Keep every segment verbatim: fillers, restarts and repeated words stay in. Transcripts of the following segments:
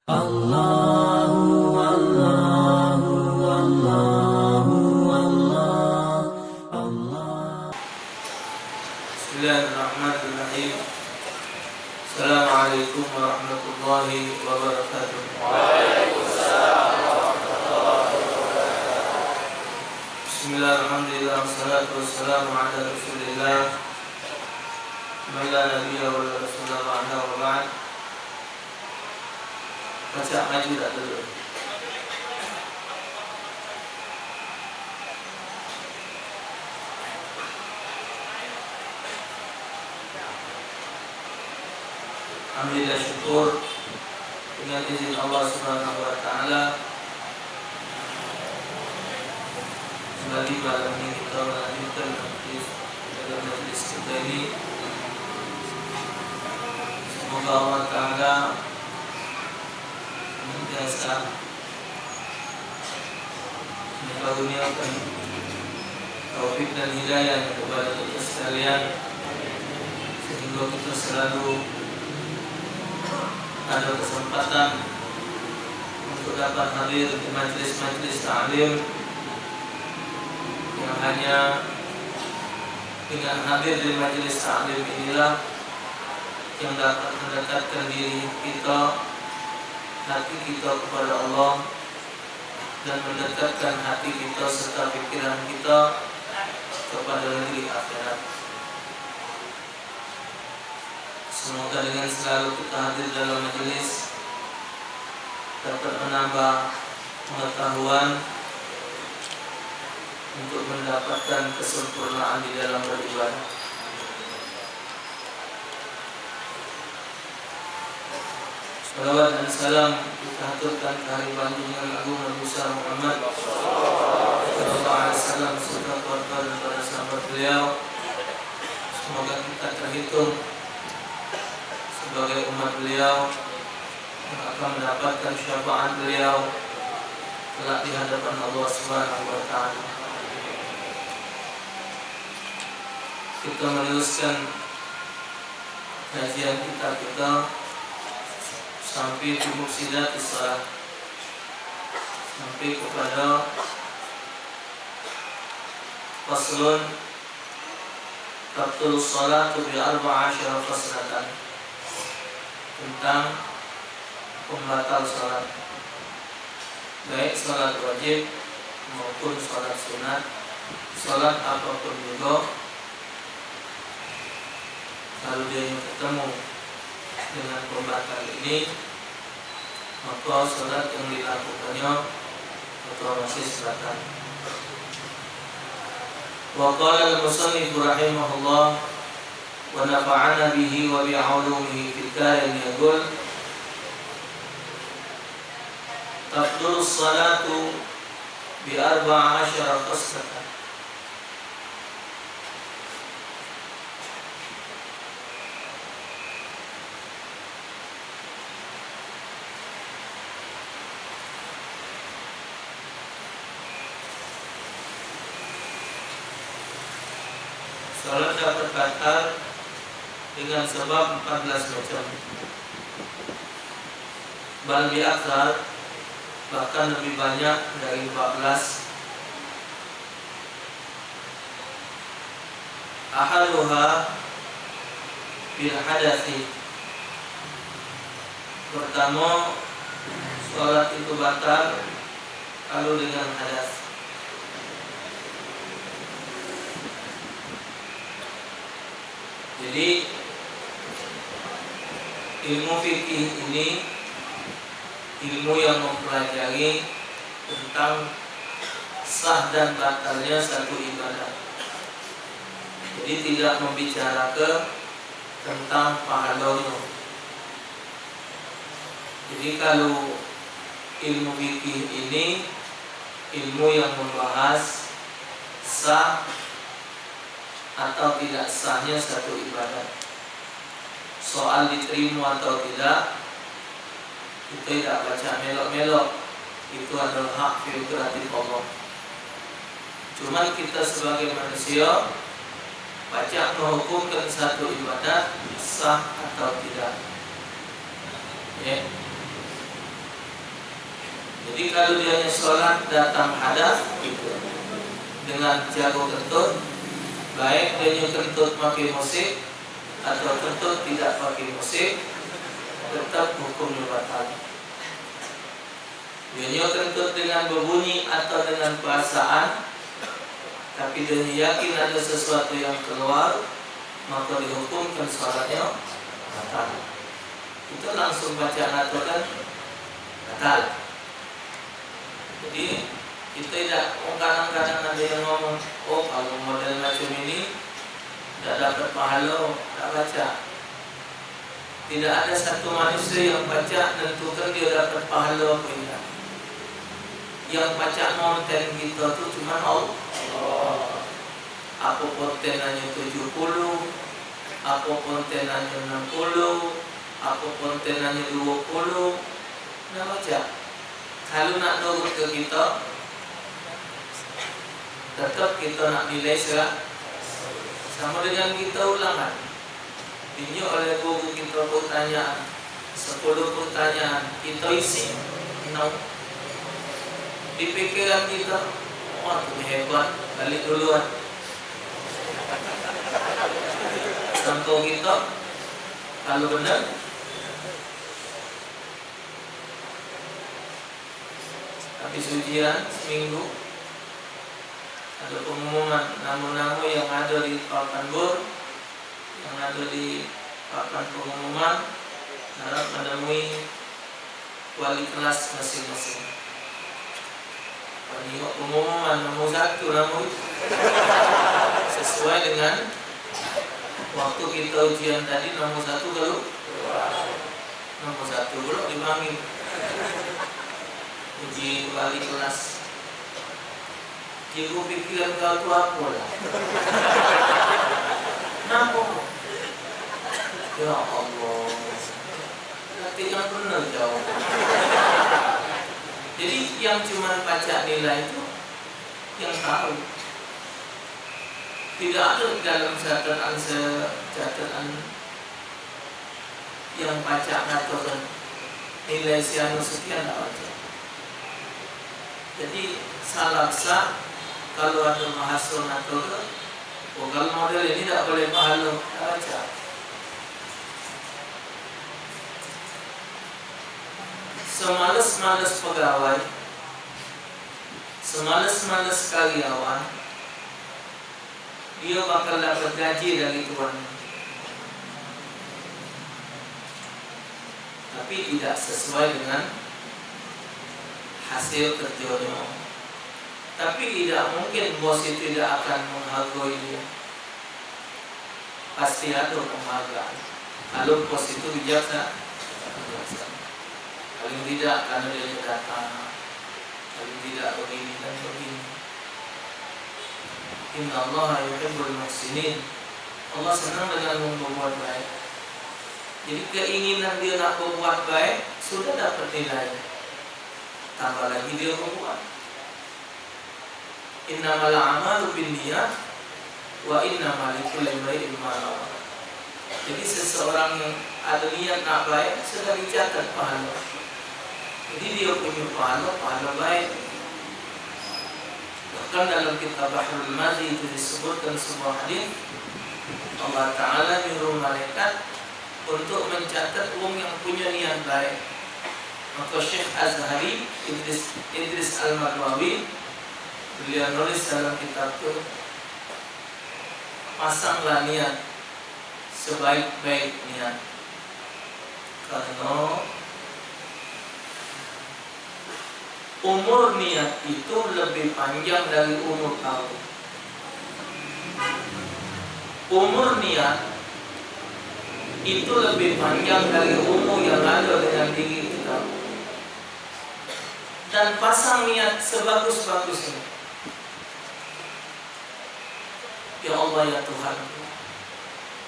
Allahu, Allahu, Allahu, Allah, Allah. Bismillahirrahmanirrahim. Assalamualaikum warahmatullahi wabarakatuh. Bismillah, alhamdulillah, wassalatu wassalamu ala rasulillah, man la nabiyya wa la rasula ba'da, wa ba'd. Pacak maju dak dulu? Alhamdulillah, syukur dengan izin Allah Subhanahu wa Ta'ala, kembali malam ini kita melanjutkan majlis dalam majlis kita ini. Semoga Allah Ta'ala senantiasa mengaruniakan taufik dan hidayah kepada kita sekalian, sehingga kita selalu ada kesempatan untuk dapat hadir di majlis-majlis taklim yang hanya dengan hadir di majlis taklim inilah yang dapat mendekatkan diri kita, hati kita kepada Allah, dan mendekatkan hati kita serta pikiran kita kepada negeri akhirat. Semoga dengan selalu kita hadir dalam majelis dapat menambah pengetahuan untuk mendapatkan kesempurnaan di dalam beribadah. Salawat dan salam kita haturkan kehadiran junjungan agung Nabi besar Muhammad sallallahu alaihi wasallam serta keluarga dan para sahabat beliau. Semoga kita terhitung sebagai umat beliau yang akan mendapatkan syafaat beliau kelak di hadapan Allah Subhanahu wa Ta'ala. Kita meneruskan kajian kitab kita sampai di mufsidatis shalah, sampai kepada faslun tabtulus shalatu bi arba'a asyara khaslatan, tentang pembatal salat, baik salat wajib maupun salat sunat, salat apapun juga, kalau dia yang ketemu dengan pembatal ini, maka salat yang dilakukannya otomatis batal. Wa qala al-musannif rahimahullah wa nafa'ana bihi wa bi ulumihi fid darain yaqul, tabtulus salatu bi arba'a asyara khaslatan. Salat dapat batal dengan sebab empat belas macam. Bal bi aktsar, bahkan lebih banyak dari empat belas. Ahaduha bil hadasi. Pertama, salat itu batal kalau dengan hadas. Jadi, ilmu fikih ini ilmu yang mempelajari tentang sah dan batalnya satu ibadah. Jadi, tidak membicarakan tentang pahalanya. Jadi, kalau ilmu fikih ini ilmu yang membahas sah atau tidak sahnya satu ibadat. Soal diterima atau tidak, kita tidak pacak melok-melok. Itu adalah hak prerogatif Allah. Cuman kita sebagai manusia pacak menghukumkan satu ibadat sah atau tidak. Ya. Jadi kalu dionyo sholat datang hadas, gitu, dengan jago kentut, baik dionyo kentut pakai musik atau kentut tidak pakai musik, tetap hukumnyo batal. Dionyo kentut dengan bebunyi atau dengan perasaan, tapi dionyo yakin ado sesuatu yang keluar, maka dihukumkan sholatnyo batal. Kito langsung pacak ngatokan batal. Jadi, kito idak, wong kadang-kadang ado yang ngomong, "Oh, kalu model macam ini, dak dapat pahalo, dak pacak." Tidak ada satu manusia yang pacak nentukan dia dapat pahalo apa idak. Yang pacak ngonten kito tu cuman Allah. Apa kontenanyo tujuh puluh, apa kontenanyo enam puluh, apa kontenanyo dua puluh, nah, pacak. Kalu nak nurut ke kito, tetap kito nak nilai sera-, samo dengan kito ulangan. Inyo oleh guru kito pertanyaan, sepuluh pertanyaan, kito isi enam. Di pikiran kito, "Wah, tu hebat, balik duluan." Sangko kito, kalu bener, habis ujian seminggu, ado pengumuman namo-namo yang ado di papan bor, yang ado di papan pengumuman, harap menemui wali kelas masing-masing. Nengok pengumuman nomor satu namo itu. Sesuai dengan waktu kita ujian tadi, nomor satu kalu, nomor satu pulo dipanggil. Uji wali kelas. Cikgu pikiran kau tu apo lah? Napo? Ya Allah. Nanti yang bener jawab. Jadi, yang cuman pacak nilai tu yang tahu. Tidak ada dalam catatan se-, catatan yang pacak ngatokan nilai si anu sekian, dak pacak. Jadi, salah sah kalu ado bahaso ngatokan, "Oh, kalu model ini dak boleh pahalo," dak pacak. Semales-males pegawai, semales-males karyawan, dio bakal dapat gaji dari tuan, tapi tidak sesuai dengan hasil kerjonyo. Tapi tidak mungkin bos itu tidak akan menghargai dia. Pasti ado penghargaan. Kalu bos itu bijaksa-, bijaksana. Paling tidak karena dia datang. Paling tidak begini dan begini. Innallaha yuhibbul muhsinin. Allah senang dengan wong berbuat baik. Jadi keinginan dia nak berbuat baik sudah dapat nilai. Tambah lagi dia berbuat. Innamal a'malu binniyat wa innama likulli imri'in ma nawa. Jadi, seseorang yang ada niat nak baik sudah dicatat pahala. Jadi, dia punya pahala, pahala baik. Bahkan dalam kitab Bahrul Mazi itu disebutkan sebuah hadis, Allah Ta'ala nyuruh malaikat untuk mencatat wong yang punya niat baik. Maka Syekh Azhari Idris, Idris Al-Marwawi, beliau nulis dalam kitab tu, "Pasanglah niat sebaik-baik niat, karena umur niat itu lebih panjang dari umur kau." Umur niat itu lebih panjang dari umur yang ada dengan diri kita. Dan pasang niat sebagus-bagusnya. Ya Allah, ya Tuhan,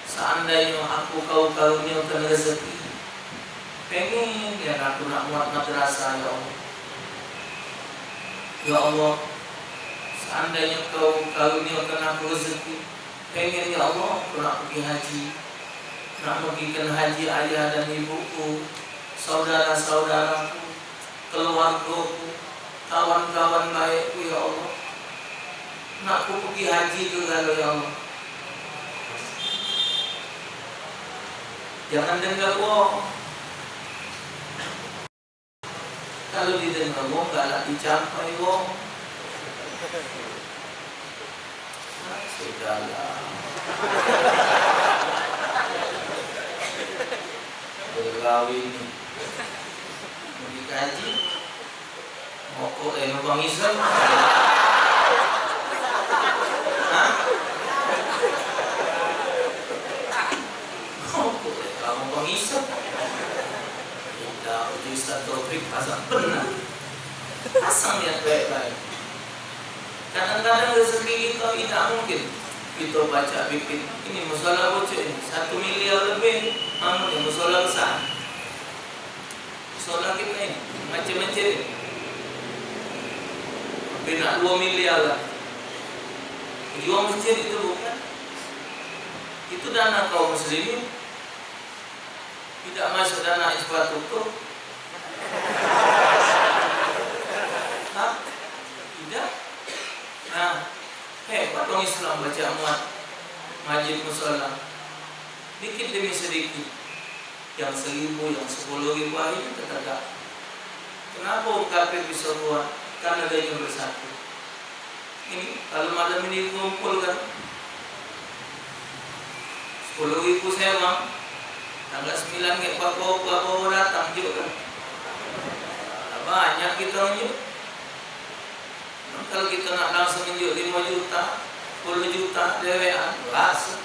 seandainya aku kau karuniakan rezeki, pengen nian aku nak muat madrasah, ya Allah. Ya Allah, seandainya kau karuniakan aku rezeki, pengen, ya Allah, aku nak pergi haji, nak megikan haji ayah dan ibuku, saudara-saudaraku, keluargaku, Kawan-kawan baikku, ya Allah. Nak ku pergi haji ke galo, ya Allah. Jangan dengar wong. Kalu didengar wong, galak dicampai wong. Ah, sudahlah. Berkawin ni. Pergi haji. Mokok, eh, numpang iseng. Hah? Mokok, eh, kamu numpang iseng. Kita uji satu trik pasang benar. Pasang niat baik-baik. Kadang-kadang rezeki kita tidak mungkin kita baca bikin. Ini musola bocor ini, satu miliar lebih. Namun ini musola besar. Solar kita ini macam-macam ni. Hampir nak dua miliar lah. Jua masjid itu bukan. Itu dana kaum muslimin. Tidak masuk dana infrastruktur. Hah? Tidak. Nah, hebat wong Islam baca muat masjid musola. Dikit demi sedikit. Yang seribu, yang sepuluh ribu akhirnya tetegak. Kenapa wong kafir bisa kuat? Karena dia bersatu. Ini, kalau malam ini kumpul kan, sepuluh ribu sewa, tanggal sembilan kayak Prabowo, Prabowo datang juga kan. Banyak kita unjuk. Nah, kalau kita nak langsung unjuk lima juta, sepuluh juta, dewean, berasa.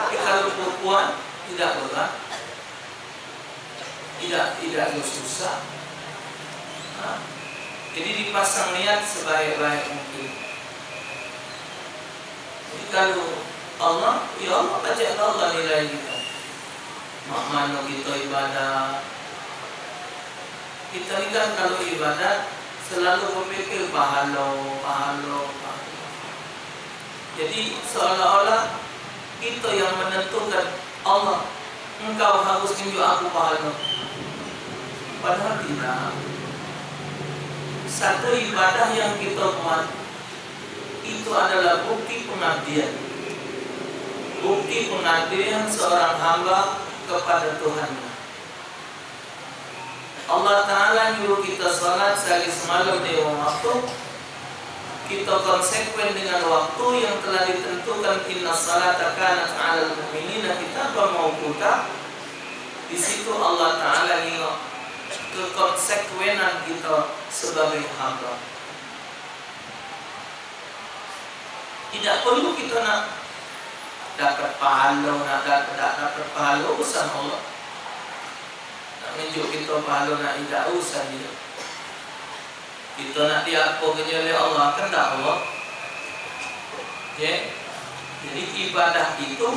Tapi kalau perempuan, tidak berat. Tidak, tidak susah. Nah, jadi dipasang niat sebaik-baik mungkin. Jadi kalau Allah, ya Allah, pacak Allah nilai kita. Mak mano kita ibadah. Kita ni kan kalau ibadah selalu berpikir pahalo, pahalo, pahalo. Jadi seolah-olah kita yang menentukan, "Allah, engkau harus tunjuk aku pahalo." Padahal tidak. Satu ibadah yang kita buat itu adalah bukti pengabdian. Bukti pengabdian seorang hamba kepada Tuhannya. Allah Ta'ala nyuruh kita salat sehari semalam lima waktu. Kita konsekuen dengan waktu yang telah ditentukan, "Inna salata kanat 'alal mu'minina kitaban mauquta." Di situ Allah Ta'ala nengok kekonsekuenan kita sebagai hamba. Tidak perlu kita nak dapat pahalo, nak dapat, tak dapat pahalo, urusan Allah. Nak nunjuk kita pahalo, nak idak, urusan dia. Kita nak diapo ke oleh Allah, kendak Allah. Ya. Jadi ibadah itu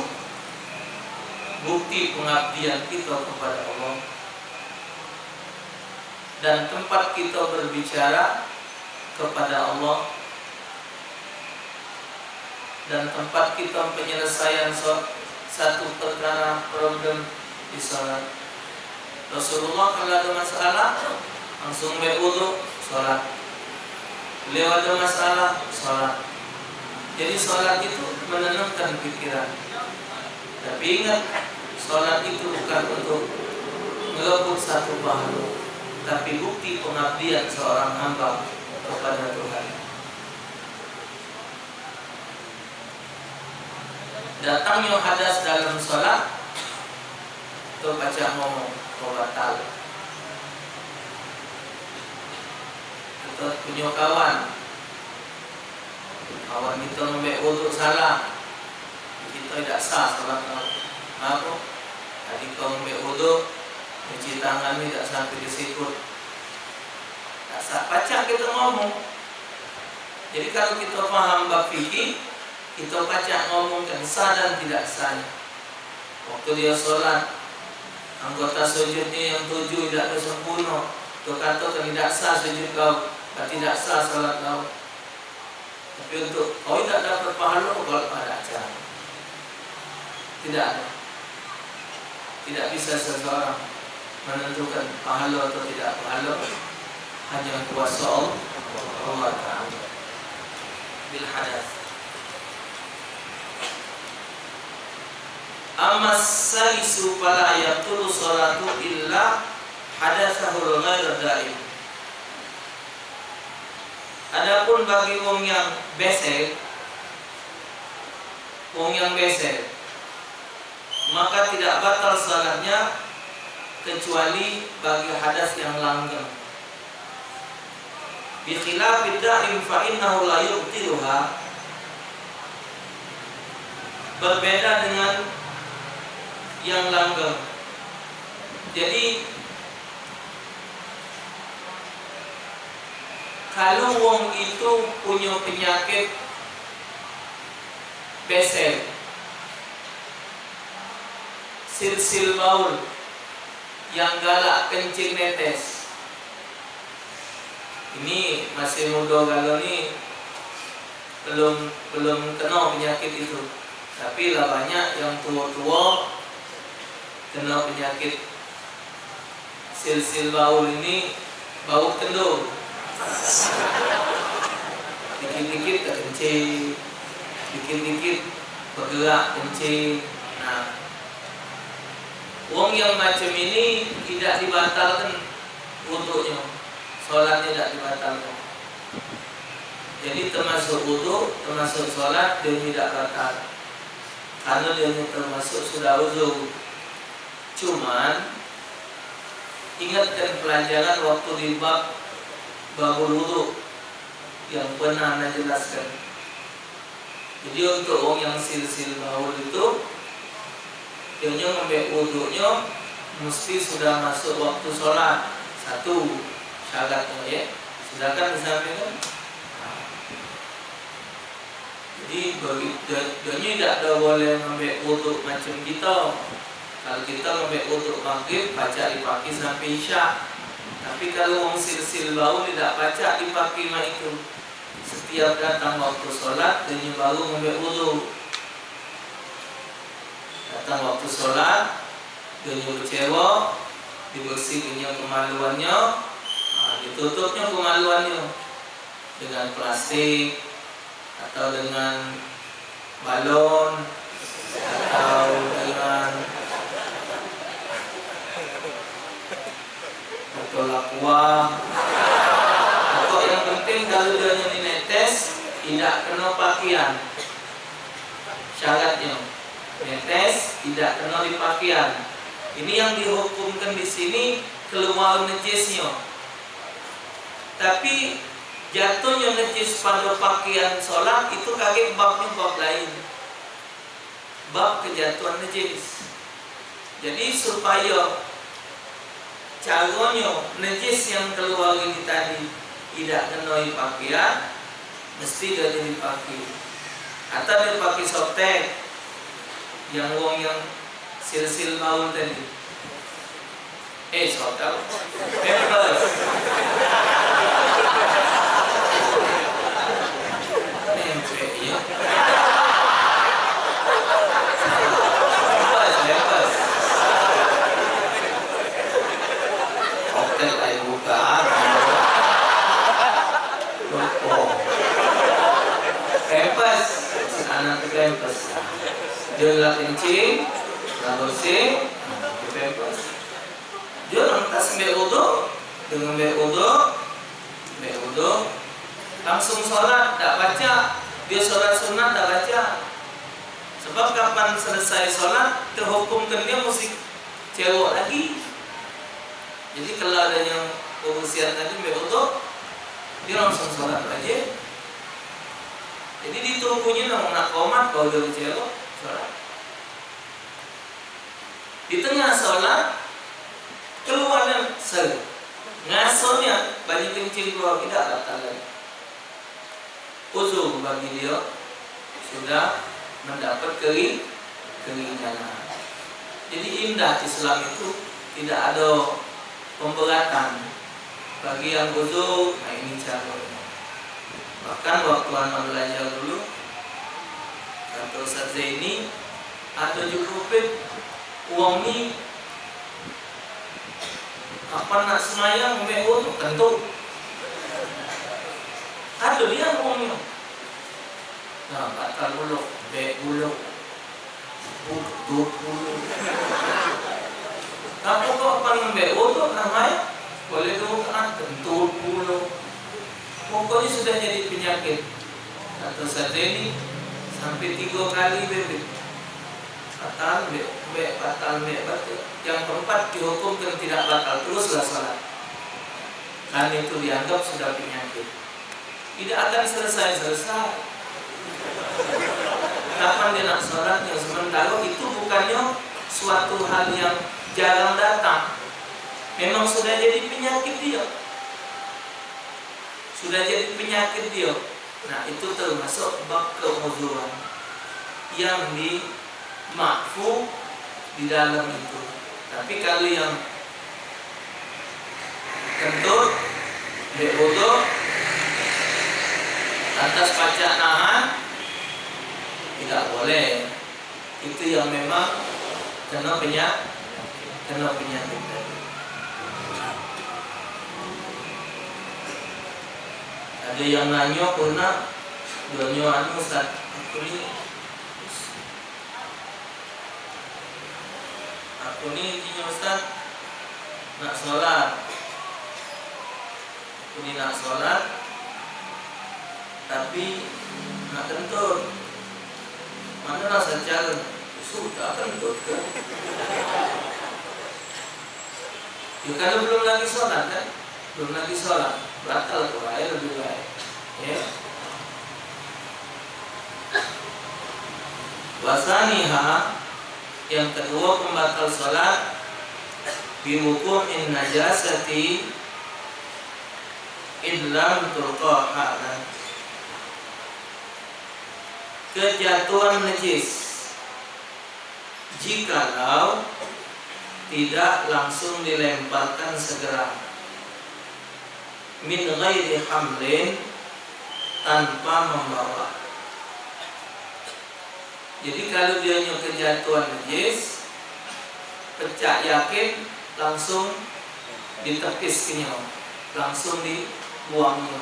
bukti pengabdian kita kepada Allah. Dan tempat kita berbicara kepada Allah, dan tempat kita penyelesaian so-, satu perkara, problem di salat. Rasulullah kalau ada masalah, langsung ambek wudhu, salat. Beliau ada masalah, salat. Jadi salat itu menenangkan pikiran. Tapi ingat, salat itu bukan untuk ngerebut satu pahalo, tapi bukti pengabdian seorang hamba kepada Tuhan. Datangnyo hadas dalam salat, tu pacak ngomong, "Oh, batal." Kita punyo kawan, kawan kita ngambek wudhu salah, kita idak sah salat kau. Ngapo? Tadi kau ngambek wudhu, cuci tangan ni idak sampai di sikut. Idak sah, pacak kita ngomong. Jadi, kalau kita paham bab fikih, kita pacak ngomongkan sah dan tidak sahnya. Waktu dia salat, anggota sujudnya yang tujuh tidak ada sempurna, kita katakan tidak sah sujud kau, tidak sah salat kau. Tapi untuk kau tidak dapat pahala, kau ada acara. Tidak ada. Tidak bisa seseorang menentukan pahala atau tidak pahala. Hanya kuasa Allah, Allah Ta'ala bil hadas. Amma salisu fala yabtulu salatu illa hadasahul ghair daim. Adapun bagi wong yang besel, wong yang besel, maka tidak batal salatnya kecuali bagi hadas yang langgeng. Bi khilafid daim fa innahu la yubtiluha. Berbeda dengan yang langgeng. Jadi, kalu wong itu punyo penyakit besel, silsil baul, yang galak kencing netes, ini masih mudo galo ni belum, belum keno penyakit itu. Tapi lah banyak yang tuo-tuo keno penyakit silsil baul ini, bauk kendor. Dikit-dikit terkencing, dikit-dikit bergerak kencing. Nah, wong yang macam ini tidak dibatalkan wuduknya, sholatnya tidak dibatalkan. Jadi termasuk wuduk, termasuk sholat, dia tidak batal. Karena dia termasuk sudah uzur. Cuman, ingatkan pelajaran waktu di bab babul wuduk yang pernah ana jelaskan. Jadi, untuk wong yang silsil baul itu, dionyo ngambek wuduknyo mesti sudah masuk waktu sholat. Satu syaratnyo, ya. Sedangkan misalnya kan, jadi, bagi, do-, donyo dak ado boleh ngambek wuduk macam kita. Kalau kita ngambek wuduk maghrib, pacak dipake sampai isya. Tapi kalau wong silsil baul, dak pacak dipake mak itu. Setiap datang waktu sholat, donyo baru ngambek wuduk. Datang waktu sholat, donyo becewok, dibersihkannyo kemaluannyo, ha, ditutupnyo kemaluannyo dengan plastik, atau dengan balon, atau dengan botol aqua. Pokok yang penting, kalau dia ni netes, tidak kena pakaian. Syaratnya, netes tidak kena di pakaian. Ini yang dihukumkan di sini keluar najisnya. Tapi jatuhnya najis pada pakaian solat itu kagek babnya bab lain. Bab kejatuhan najis. Jadi supaya caronyo najis yang keluar ini tadi tidak ngenoi pakaian, mesti dia dipake. Atau dia pake sotek yang wong yang silsil baul tadi. Eh, sotek. Pampers. Pampers, iyo. Pampers, pampers. Sotek ayo buka. Lupo. Pampers. Anak tu pampers. Dia lah kencing, lah bersih, pakai pampers. Dio lantas ambek uduk, dengan ambek uduk, ambek uduk, langsung solat, dak pacak. Dio solat sunat dak pacak. Sebab kapan selesai solat, tehukumkan dio musti cewok lagi. Jadi kalau adanya pengusian tadi ambek uduk, dio langsung solat wajib. Jadi ditunggunyo nak komat baru dio cewok solat. Di tengah solat, keluarnyo ser. Ngasonyo banyak kencing keluar, tidak batal lagi. Uzur bagi dio sudah mendapat keri-, keringanan. Jadi indah Islam itu, tidak ada pemberatan. Bagi yang uzur, nah ini caronyo. Bahkan waktu anak belajar dulu, kata Ustaz Zaini, ada juga pit wong ni kapan nak semayang, ambek uduk, tentu. Ado dia ngomongnya. Nah, batal pulo, bek pulo. Tutup pulo. Kamu kok apan ngembek uduk namanya? Boleh dua rakaat, kentut pulo. Pokoknya sudah jadi penyakit. Atau saja ini sampai tiga kali bebek. Batal, bek, bek, batal, bek, batal. Yang keempat dihukumkan tidak batal, teruslah sholat. Karena itu dianggap sudah penyakit. Tidak akan selesai-selesai. Kapan dia nak sholatnya? Sementara itu bukannya suatu hal yang jarang datang. Memang sudah jadi penyakit dia. Sudah jadi penyakit dia. Nah, itu termasuk bab keuzuran yang di makfu di dalam itu. Tapi kalau yang kentut, ambil wuduk, lantas pacak nahan, tidak boleh. Itu yang memang kena penyak-, kena penyakit tadi. Ada yang nanyo pernah, duonyo anu, Ustaz, aku ni Aku ni intinyo, Ustaz, nak sholat. Aku ni nak sholat, tapi nak kentut. Mano rasa cara? Sudah kentut ke? Ya, kalau belum lagi sholat, kan? Belum lagi sholat, batal ke wae lebih baik. Ya. Wasaniha, yang kedua pembatal sholat, biwuqu'in najasati in lam tulqa halan. Kejatuhan najis jikalau tidak langsung dilemparkan segera, min ghairi hamlin, tanpa membawa. Jadi kalau dia nyo kejatuhan najis, pecak yakin, langsung ditepis ke nyo, langsung dibuang nyo,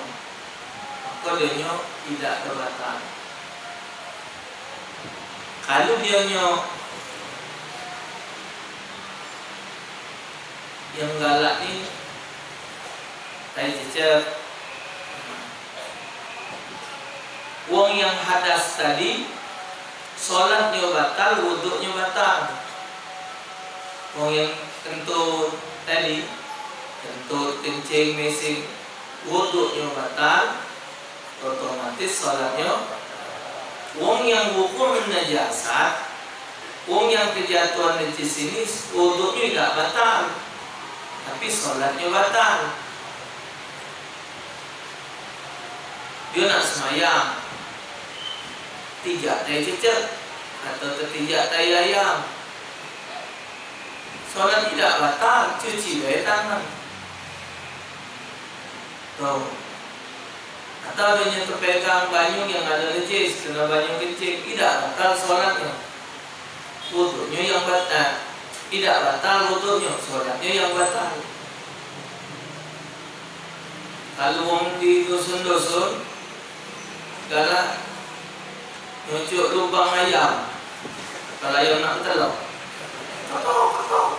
maka dia nyo tidak berbatal. Kalu dia nyo yang galak ni tai cecep, wong yang hadas tadi, sholatnyo batal, wuduknyo batal. Wong yang kentut tadi, kentut, kencing, mesing, wuduknyo batal, otomatis sholatnyo. Wong yang wuqu'un najasat, wong yang kejatuhan najis ini, wuduknyo idak batal, tapi sholatnyo batal. Dio nak semayang, tijak tai cecep atau tetijak tai ayam, sholat idak batal, cuci bae tangan. Tuh. Atau dio nyo tepegang banyu yang ado najis, keno banyu kencing, idak batal sholatnyo. Wuduknyo yang batal. Idak batal wuduknyo, sholatnyo yang batal. Kalu wong di dusun-dusun, galak nyucuk lubang ayam. Kalu ayam nak betelok, ketok, ketok.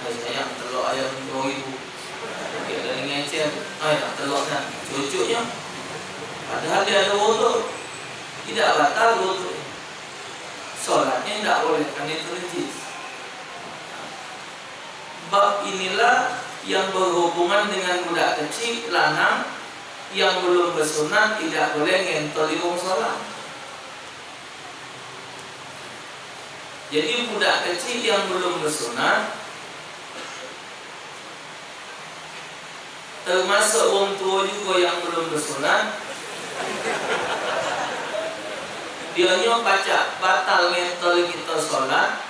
Ai, sayang, telok ayam duo ribu. Dio ado ni ngecen. Ai, nak telok kan. Cucuknyo. Padahal dio ado wuduk. Idak batal wuduk. Sholatnyo idak boleh, karena itu najis. Bab inilah yang berhubungan dengan budak kecik lanang yang belum besunat, idak boleh ngentoli wong sholat. Jadi budak kecik yang belum besunat, termasuk wong tuo jugo yang belum besunat, dio nyo pacak batal ngentol kito sholat.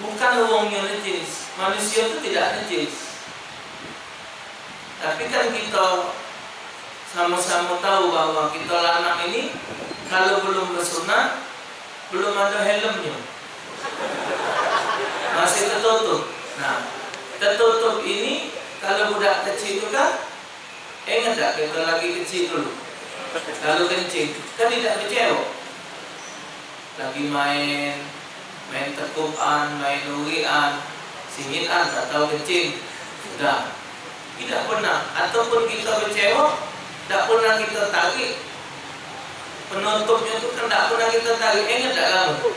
Bukan wongnyo najis, manusio tu tidak najis. Tapi kan kito samo-samo tahu bahwa kito lanang ini kalu belum besunat, belum ado helmnyo, masih tetutup. Nah, tetutup ini kalu budak kecik tu kan Ingat dak kita lagi kecil dulu? Kalau kencing, kan tidak becewok. Lagi main, main tekupan, main urian, singitan, tak tahu kencing. Sudah. Tidak pernah. Ataupun kita becewok, tak pernah kita tarik. Penutupnya tu kan tak pernah kita tarik. Ingat tak kamu?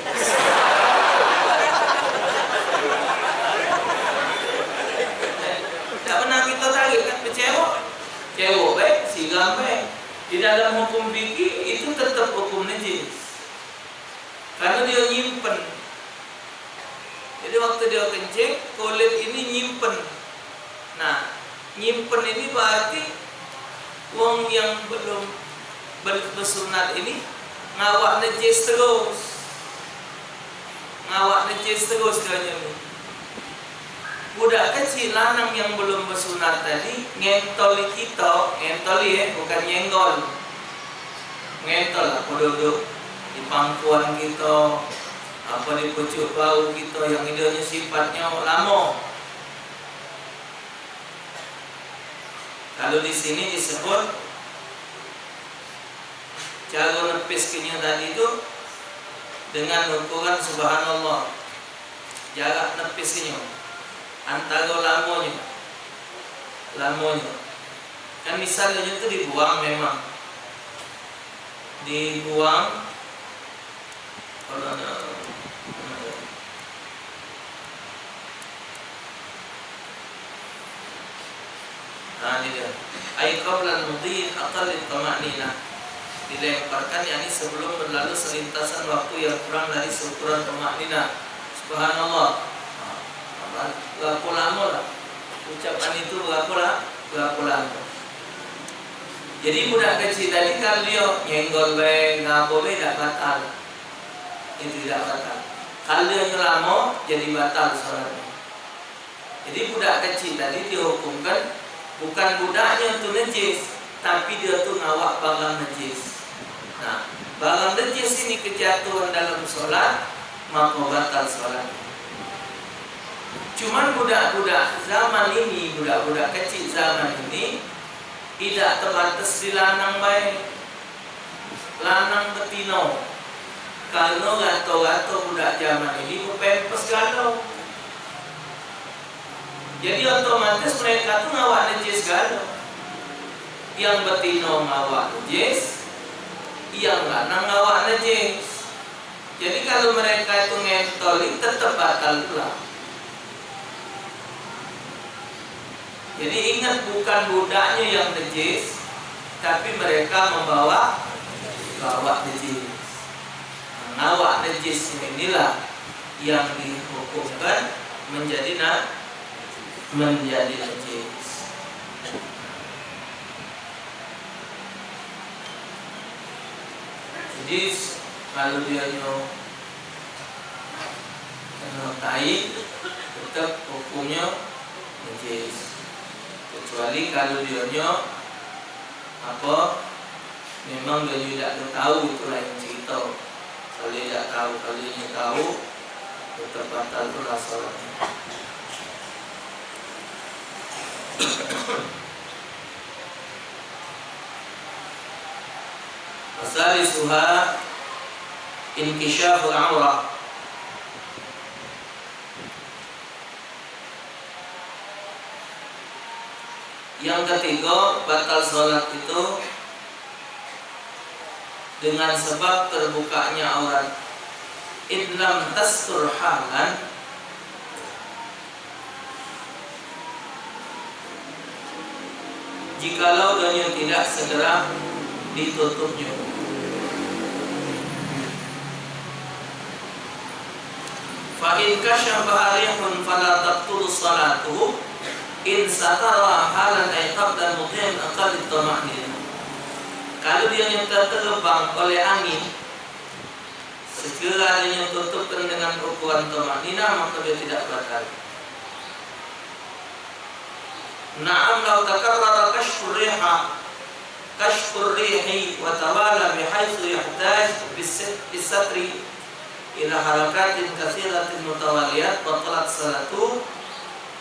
Tak pernah kita tarik kan becewok? Cewok baik, siram baik. Di dalam hukum fikih itu tetap hukum najis. Karena dia nyimpen. Jadi waktu dia kencing, kulit ini nyimpen. Nah, nyimpen ini berarti wong yang belum be- besunat ini ngawak najis terus. Ngawak najis terus dia ni. Budak kecil lanang yang belum besunat tadi ngentol kita, ngentol ya, bukan nyenggol. Ngentol apa duduk di pangkuan kita, apa di pucuk bau kita yang idenya sifatnya lama. Kalau di sini disebut cara nepis kenyo tadi tu dengan ukuran subhanallah. Jarak nepis kenyo antara lamonyo, lamonyo. Kan misalnyo tu dibuang memang. Dibuang. Kalau ada, nah, ini dia. Ai qablan mudhi aqallit tama'ninah. Dilemparkan, yakni sebelum berlalu selintasan waktu yang kurang dari seukuran tama'ninah. Subhanallah. Nah, berapa lama lah? Ucapan itu berapa lah? Berapa lama? Jadi budak kecil tadi kalau dia nyenggol bae, ngapo bae dak batal. Itu dak batal. Kalau dia ngelamo, jadi batal salatnya. Jadi budak kecil tadi dihukumkan bukan budaknya tu najis, tapi dia tu ngawak barang najis. Nah, barang najis ini kejatuhan dalam salat, maka batal salat. Cuman budak-budak zaman ini, budak-budak kecil zaman ini, idak tebatas di lanang bae. Lanang betino. Karno rato-rato budak zaman ini bepempes galo. Jadi otomatis mereka tu ngawak najis galo. Yang betino ngawak najis, yang lanang ngawak najis. Jadi kalau mereka itu ngentol, tetap batal pula. Jadi ingat, bukan budaknya yang najis, tapi mereka membawa, bawa najis. Nah, ngawak najis inilah yang dihukumkan menjadi na-, menjadi najis. Jadi kalau dia nyo kena tai, tetap hukumnya najis. Kecuali kalau dia nyo apa, memang dia nyo dak tahu, itu lain cerita. Kalau dia dak tahu, kalau dia nyo tahu, tetap batal pula salatnya. Wasalisuha inkisyaful aurah. Yang ketiga, batal salat itu dengan sebab terbukanya aurat. In lam tastur halan, jikalau dunia tidak segera ditutupnya. Fa in kasyafaha rihun fala tabtulu salatuhu in satara halan ay qabla mudhi'in aqallit tama'ninah. Kalau dia yang terterbang oleh angin, sekiranya tutupkan dengan ukuran tama'ninah, maka dia tidak batal. Na'am, law takarrara kasyfur riha, kasyfur rihi wa tawala bihaitsu yahtaj bis-, bis-satri ila harakatin katsiratin mutawaliyat batalat salatu.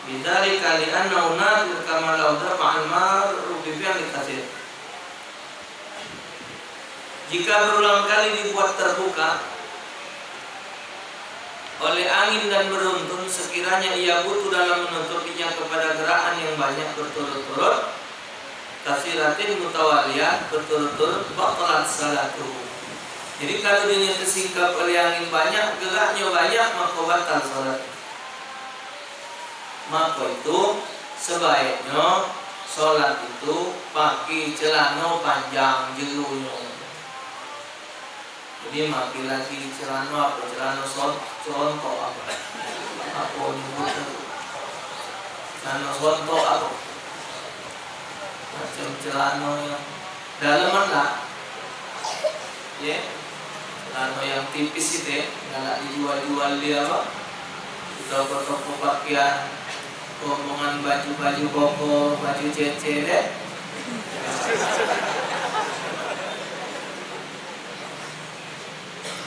Bidzalika li'annahu nadir kama law dafa'al marru bi fi'lin katsir. Jika berulang kali dibuat terbuka oleh angin dan beruntun, sekiranya ia butuh dalam menutupinya kepada gerakan yang banyak berturut-turut, katsiratin mutawaliyah, berturut-turut, batalat salatuhu. Jadi, kalu dinyo tersingkap oleh angin banyak, geraknyo banyak, maka batal salat. Maka itu, sebaiknyo salat itu pakai celano panjang jerunyo. Jadi, makai lagi celano apo, celano son-, contok apo, apo nyebutnyo tu? Celano sontok apo? Macam celano yang daleman lah. Ye. Celano yang tipis itu, ye. Galak dijual-jual di apo? Di toko-toko pakean, rombongan baju-baju koko, baju cece deh.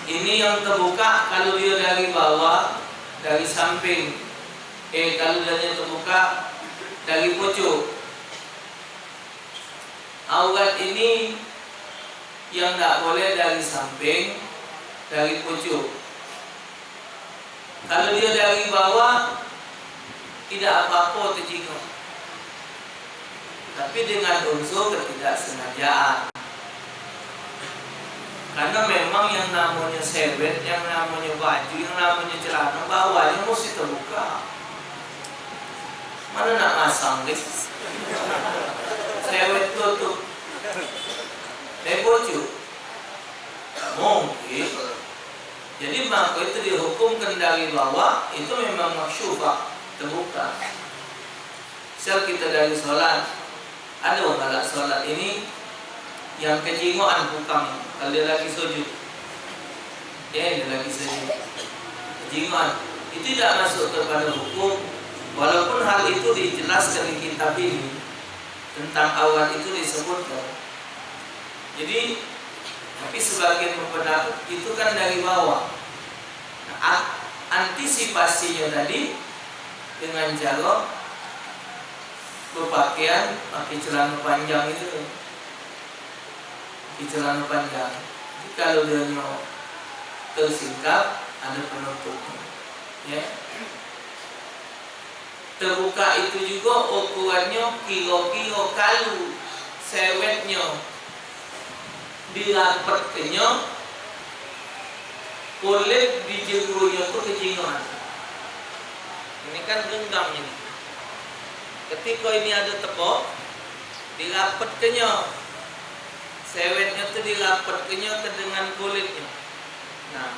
Ini yang terbuka kalu dio dari bawah, dari samping. Eh, kalu dio terbuka dari pucuk. Aurat ini yang dak boleh dari samping, dari pucuk. Kalu dio dari bawah, idak apo-apo tejingok. Tapi dengan unsur ketidaksengajaan. Karena memang yang namonyo sewet, yang namonyo baju, yang namonyo celano, bawahnyo mesti terbuka. Mano nak masang ni? Sewet tutup. Dari pucuk. Mungkin. Jadi, maka itu dihukumkan dari bawah, itu memang maksyufah, terbuka. Misal kita dari solat, ada wong galak solat ini yang kejingokan pukang, kalu dio lagi sujud. Ya, dio lagi sujud. Kejingokan. Itu tidak masuk kepada hukum, walaupun hal itu dijelaskan di kitab ini. Tentang aurat itu disebutkan. Jadi, tapi sebagian berpendapat itu kan dari bawah. Nah, an-, antisipasinyo tadi dengan caro berpakaian pakai celana panjang itu. Pakai celana panjang. Jadi, kalau dio nyo tersingkap, ada penutupnyo. Ya. Tebuka itu jugo ukurannyo kiro-kiro kalu sewetnyo dirapetkenyo, kulit di jerunyo tu kejingoan. Ini kan genggam ini. Ketiko ini ado tebok, dirapetkenyo, sewetnyo tu dirapetkenyo ke dengan kulitnyo. Nah,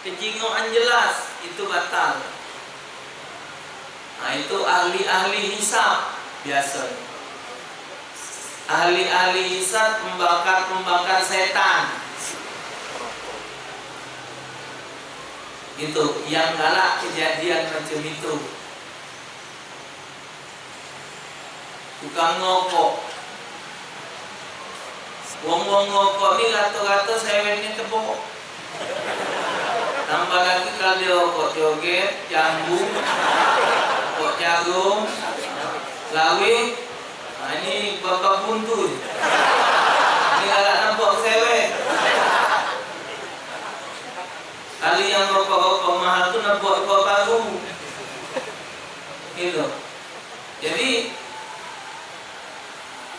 kejingokan jelas, itu batal. Nah, itu ahli-ahli hisab biasonyo. Ahli-ahli hisab, pembakar-pembakar setan. Itu yang galak kejadian macam itu. Tukang ngokok. Wong-wong ngokok ni rato-rato sewetnyo tebok. Tambah lagi kalu dio rokok joget, jambu, rokok jagung, lawing. Ha, ini babak buntu ni. Ini galak nebok sewet. Kalu yang rokok-rokok mahal tu nebok rokok baru. Gitu. Jadi,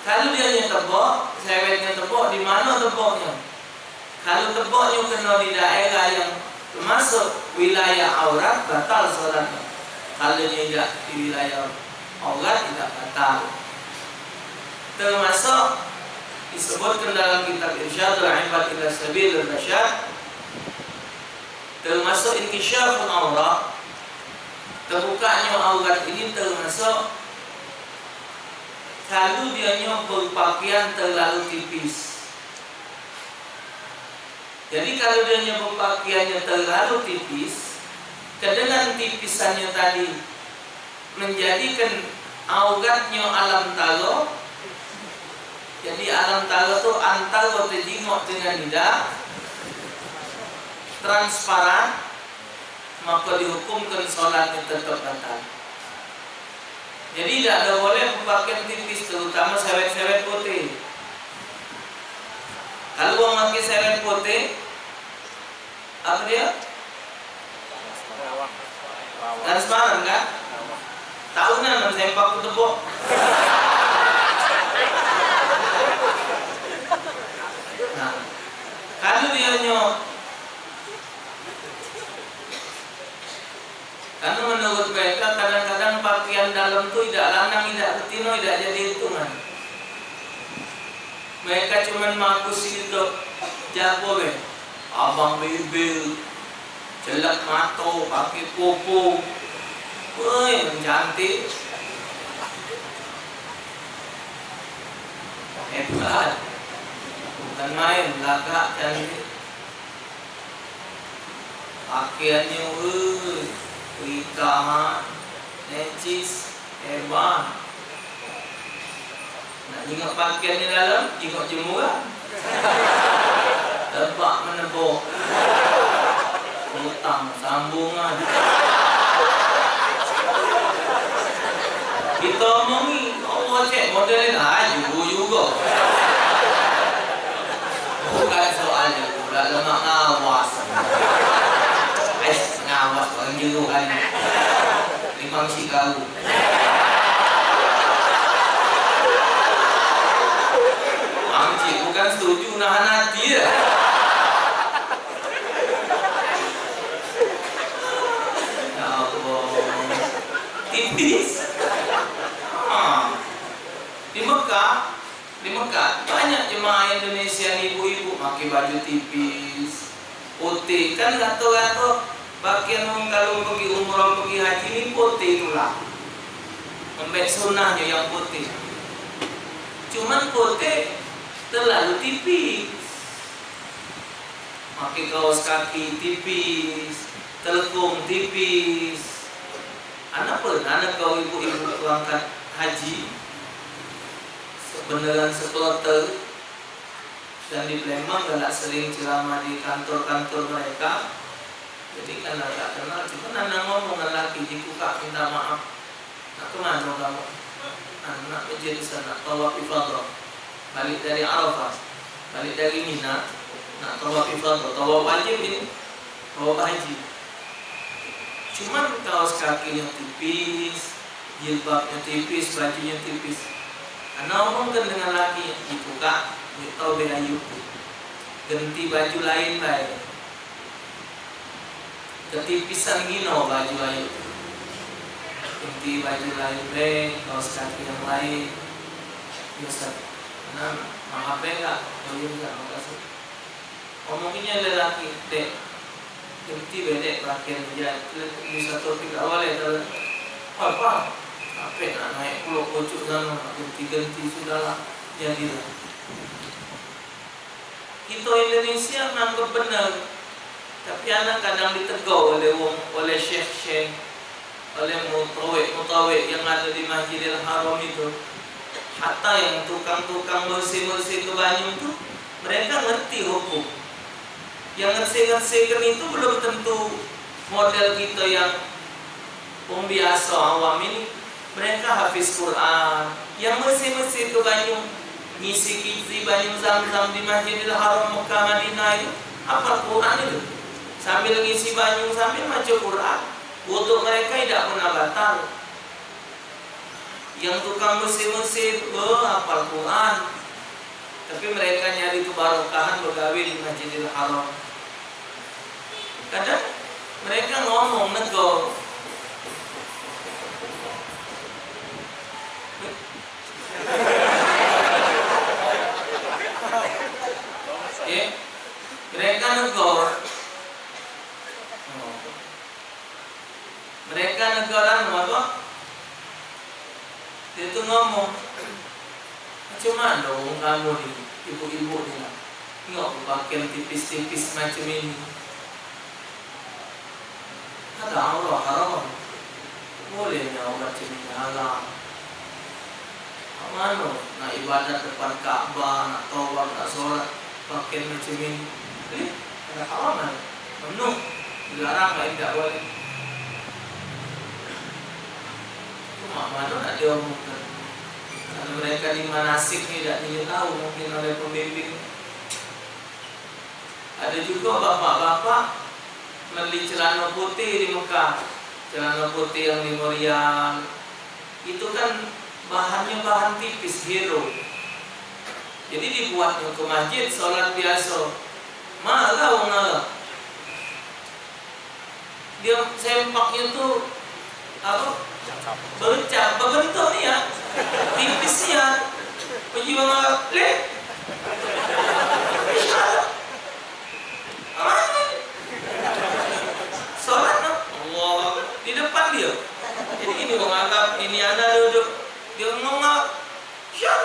kalu dio nyo tebok, sewetnyo tebok, di mano teboknyo? Kalu teboknyo keno di daerah yang termasuk wilayah aurat, batal solatnyo. Kalu nyo idak di wilayah aurat, idak batal. Termasuk disebutkan dalam kitab Irsyadul Ibad ila Sabilir Rasyad, termasuk inkisyaful aurat, terbukaknyo aurat ini termasuk kalu dio nyo berpakaian terlalu tipis. Jadi, kalu dio nyo berpakaiannyo terlalu tipis, kedengan tipisannyo tadi menjadikan auratnyo alam taro. Jadi, alam taro tu antaro tejingok dengan idak, transparan, maka dihukumkan solatnyo tetap batal. Jadi, dak ado boleh bepakean tipis, terutama sewet-sewet putih. Kalu wong make sewet putih, apo dio? Transparan, kan? Tahunan men sempak ku tepuk. Nah, kalu dio nyo Karena menurut mereka, kadang-kadang pakaian dalam tu idak lanang, idak betino, idak jadi hitungan. Mereka cuman makus itu, jago be. Abang bibir, celek mato, pakai pupu. Woi, mencantik. Hebat. Bukan main, lagak cantik. Pakaiannyo, weh, itam, necis, hebat. Nak jingok pakaiannyo dalam, jingok jemuran. Tebak menebok. Utang sambungan. Kito omongi, "Allah, cek model ni." Ah, jugo-jugo. Bukan soal jugo, dak lemak ngawas. Eh, ngawas orang jugo kan. Limang si kau. Mang Cik bukan setuju, nahan hati ya. Ya Allah. Tipis. Ha. Di Mekah, di Mekah banyak jemaah Indonesia, ibu-ibu pakai baju tipis, putih. Kan kato-kato pakaian wong kalu pergi umrah, pergi haji ni putih tulah. Ambek sunahnyo yang putih. Cuman putih terlalu tipis. Pakai kaos kaki tipis, telekung tipis. Ana pernah negor ibu-ibu berangkat haji, sebeneran sekloter, dan di Palembang galak sering ceramah di kantor-kantor mereka. Jadi kan agak kenal, cuman ana ngomong ngan laki, "Jiku kak minta maaf, nak kemano kamu?" "Anu, nak ke Jeddah, nak tawaf ifadah. Balik dari Arafah, balik dari Mina, nak tawaf ifadah, tawaf wajib ini, tawaf haji." Cuman kaos kakinyo tipis, jilbabnyo tipis, bajunyo tipis. Ana omongkan dengan laki, "Jiku kak, tau be ayu, genti baju lain bae." Ketipisan gino baju ayu. Ganti baju lain be, kaos kaki yang lain. Biasa. Nah, maaf be kak. Oh iya, iya, makasih. Omongnyo lelaki, "Dek, ganti be dek pakaian dia." Bisa topik awal ya, kalau apa? Ape nak naik pulo pucuk sana, ganti-ganti sudahlah, jadilah. Kito Indonesia nganggep bener, tapi ana kadang ditegor oleh wong, oleh syekh-syekh, oleh mutawek-mutawek yang ado di Masjidil Haram itu. Hatta yang tukang-tukang bersih-bersih ke banyu tu, mereka ngerti hukum. Yang ngersih-ngersihkan itu belum tentu model kito yang wong biaso, awam ini. Mereka hafiz Quran, yang bersih-bersih ke banyu, ngisi, ngisi banyu Zam-Zam di Masjidil Haram Mekah Madinah itu, hafal Quran itu. Sambil ngisi banyu, sambil maco Quran. Wuduk mereka idak pernah batal. Yang tukang bersih-bersih, oh, hafal Quran. Tapi mereka nyari kebarokahan begawe di Masjidil Haram. Kadang mereka ngomong negor. Ya, mereka negor. Mereka negor anu apo? Dio tu ngomong, "Macam mano wong kamu ni, ibu-ibu ni lah, ngok pakaian tipis-tipis macam ini? Ada Allah haram. Boleh nyo macam ini halal." Mak mano nak ibadat depan Ka'bah, nak tawaf, nak solat, pakaian macam ini? Boleh? Ada haram kan? Mamnu. Dilarang, lain dak boleh. Mak mano nak diomongke? Karena mereka di manasik ni dak dio tahu mungkin oleh pembimbing. Ada juga bapak-bapak beli celana putih di Mekah, celana putih yang lima rial. Itu kan bahannya bahan tipis, hero. Jadi dibuatnya ke masjid, sholat biasa. Marah wong Arab. Dia sempaknya tu apa? Bercak, berbentuk ni ya. Tipis ya. Pejuang Arab, leh. Aman. Sholat no. Allah di depan dia. Jadi ini wong Arab, ini anak duduk. Dia ngomong Arab. Siap.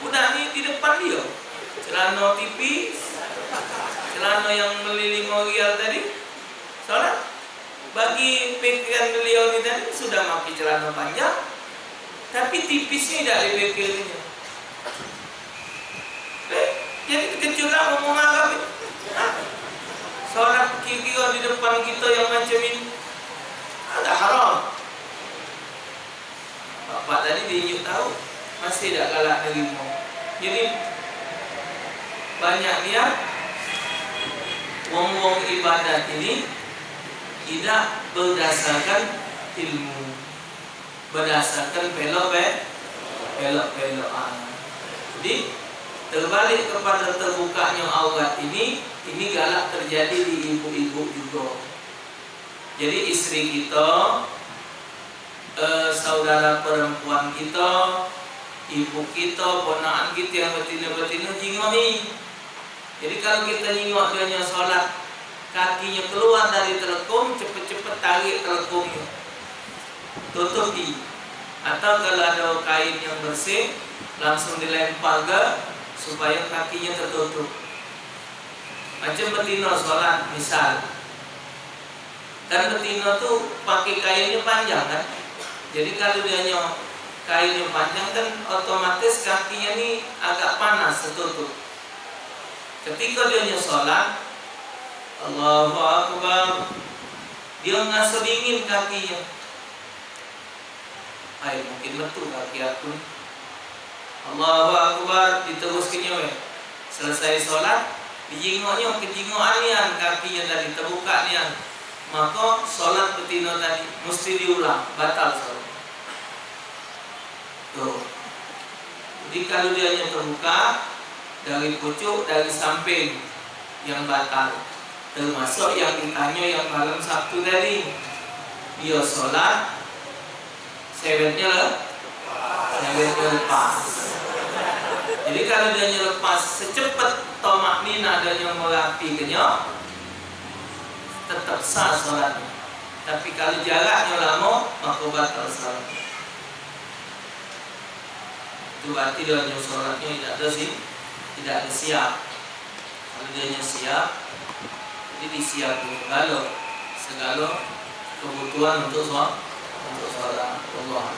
Budak ni di depan dia. Celana tipis. Celana yang beli lima rial tadi. Sholat. Bagi pikiran beliau ni tadi, sudah pakai celana panjang, tapi tipis ni dak dipikirnya. Eh, jadi terkejut lah ngomong Arab ni. Hah? Sholat kira-kira di depan kita yang macam ini. Agak haram. Bapak tadi diinjuk tahu, masih dak galak nerimo. Jadi, banyak nian wong-wong ibadat ini tidak berdasarkan ilmu, berdasarkan pelok pe-, pelok-pelokan. Jadi, terbalik kepada terbukanya aurat ini, ini galak terjadi di ibu-ibu juga. Jadi, istri kita, eh, saudara perempuan kita, ibu kita, ponakan kita yang betino-betino jingoki. Jadi, kalau kita nyingok dia nyo sholat, kakinya keluar dari telekung, cepet-cepet tarik telekungnyo, tutupi. Atau kalau ada kain yang bersih, langsung dilempar ke supaya kakinya tertutup. Macam betino sholat, misal. Kan betino tu pakai kainnyo panjang kan. Jadi kalau dia nyo kainnyo panjang kan otomatis kakinya ni agak panas tertutup. Ketika dia nyo sholat, Allahu Akbar, dia ngerasa dingin kakinya. Ai, mungkin metu kaki aku ni. Allahu Akbar, diteruske nyo weh. Selesai sholat, dijingoknyo, kejingokan nian kakinyo tadi, tebuka nian. Maka sholat betino tadi mesti diulang, batal sholat. Tuh. Jadi kalau dia nyo tebuka dari pucuk, dari samping, yang batal. Termasuk yang ditanyo yang malam Sabtu tadi. Dia sholat, sewetnyo le-, sewetnyo lepas. Jadi kalau dia nyo lepas, secepet tomak nina dia nyo merapi ke nyo, tetap sah sholatnya. Tapi kalau jaraknya lama, maka batal sholatnya. Itu berarti dia nyo sholatnya tidak ada sih, tidak ada siap. Kalau dia nyo siap, jadi disiapkan segala, segala kebutuhan untuk sholat, untuk sholat. Allah.